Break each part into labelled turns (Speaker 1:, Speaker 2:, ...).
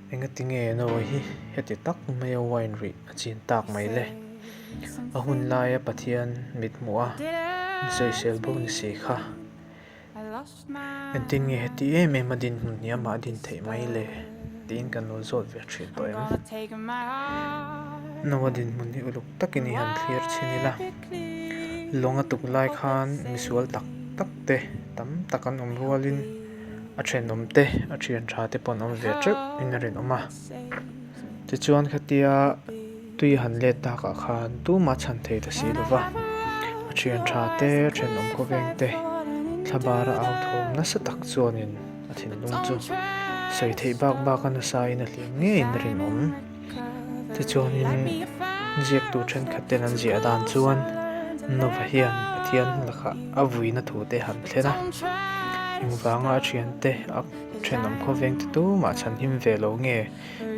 Speaker 1: Engati nge Noah hi heti tak maia wine rih a chin tak mai le? A hun laia Pathian mithmuh a insawisel bo ni si kha. Engtin nge heti em em a dinhmun hi amah a din theih mai le? tiin kan lo zawt ve thin tawh em? Noah dinhmun hi uluk takin i han thlir chhin ila, lawng a tuk lai khan misual tak tak te tam tak an awm rualin a thenawm te, a thian tha te pawh an awm ve teuh in a rinawm a. Tichuan khatia tui han let takah khan tumah chhan thei ta si lova, a thian tha te, a thenawm khawveng te thlabara au thawm nasa tak chuanin a thinlung chu sawi theih bak bak a nasa in a hliam ngeiin a rinawm. Tichuanin ziaktu thenkhat ten an ziah dan chuan Nova hian Pathian lakah a vuina thu te han thlen a, engvanga a thiante a thenawm khawveng te tumah chhan him ve lo nge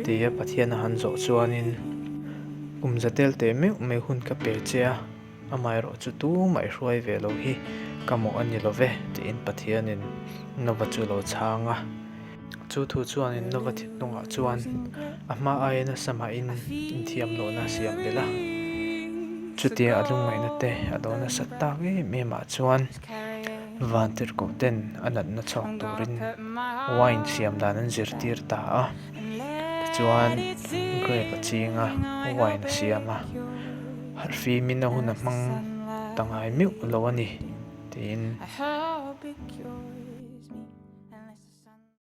Speaker 1: tia Pathian a han zawh chuanin kum za tel teh meuh mai hun ka pe che a, amaherawh chu tumah i hruai ve lo hi ka mawh a ni lo ve tiin Pathianin Nova chu lo chhang a. Chu thu chuanin Nova thinlungah chuan a hma aia nasa mahin inthiam lohna a siam belh a. Chutia a lungngaihna te a lo nasat tak em em ah chuan vantirhkoh ten a natna chhuak turin wine siam dan an zirtir ta a. Tichuan grape a ching a, wine a siam a, harhfimin a hun a hmang ta ngai meuh lo a ni tiin.